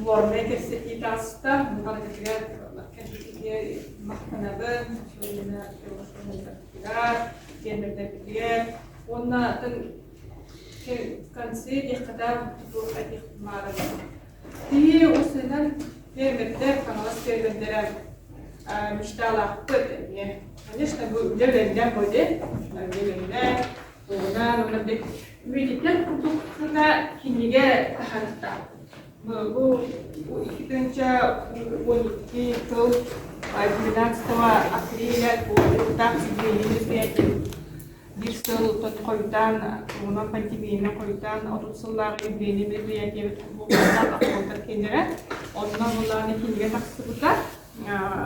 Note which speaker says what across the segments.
Speaker 1: Кулуарнай кэпсэтии таҕыста. Барытыгар кэлбитигэр махтанабын, фермердарбытыгар, фермердэрбитигэр уонна атын конце диэххэ туох этиэхпин баҕарабын. Киһи усунан фермердэр, Хаҥалас фермердэрэ мечталаахпыт эмиэ. Конечно, бу үлэ үлэлээх буде, үлэ үлэлээх, тугунан уонна үйэтиттэн курдук кинигэ таһаарыахтаахпыт. Бу 2012 сыл 12 апреля туолуохтаах юбилейный мероприятие биир сыл хойутаан тугунан пандемиянан хойутаан 30 сыллааҕы юбилейный мероприятиебит буолуохтаах ахтыллар кинилэрэ. Онно булааны кинигэ тахсыбыта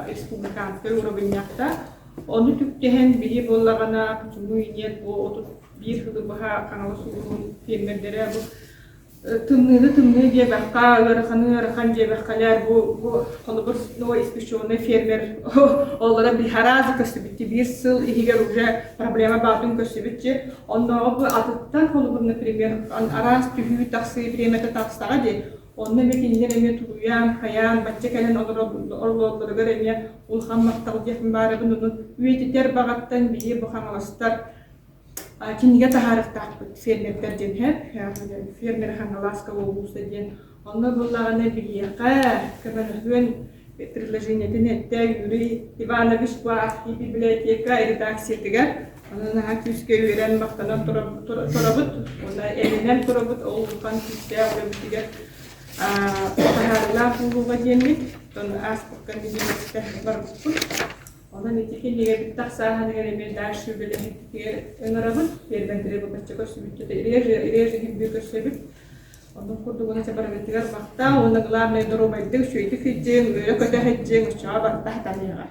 Speaker 1: республиканскай уровенньахта. Ону түктэһэн били буоллаҕына почему и нет бу 31 сылы быһа Хаҥалас улууһун фермердэрэ бу тымныыны тымныы диэбэххэ, ыараханы ыарахан диэбэххэлэр бу бу холобур новоиспеченный фермер оллара биһаразы көстүбүттү биир сыл иһигэр уже проблема баатын көстүбүтчү оннооҕу бу атыттан холобур например араас түһүү тахсыы бириэмэтэ тахсаҕа дии онно эмиэ кинилэр эмиэ тулуйан хайаан бачча кэлэн олороллоругар эмиэ улахан махтал диэхпин баарабын ону үйэтитэр баҕаттан биһи бу хаҥаластар кинигэ таһаарыахтаахпыт фермердэр диэн фермер Хаҥаласка улууса диэн онно буллаҕына биһиэхэ көмөлөһүөн предложениетин эттэ Юрий Иванович бу архив библиотека редакциятыгар онон наһаа күүскэ үөрэн махтанан турабыт уонна эрэнэн турабыт ол улахан күүстээх үлэбитигэр таһаарыылаах буолууга диэммит оттон ааспыкка нэдиэлэттэ барбыппыт. Онон ити кинигэбит тахсааһыныгар эмиэ дальше үлэлэһиттигэр ыҥырабын. Фермердэри бачча көрсүбүттэ реже реже химби көрсөбүт. Оннук курдук уонна барыгытыгар махтал уонна главное доруобайдык, үчүгэйдик сылдьыҥ, үөрэ-көтө сылдьыҥ, оччоҕо барыта сатаныаҕа.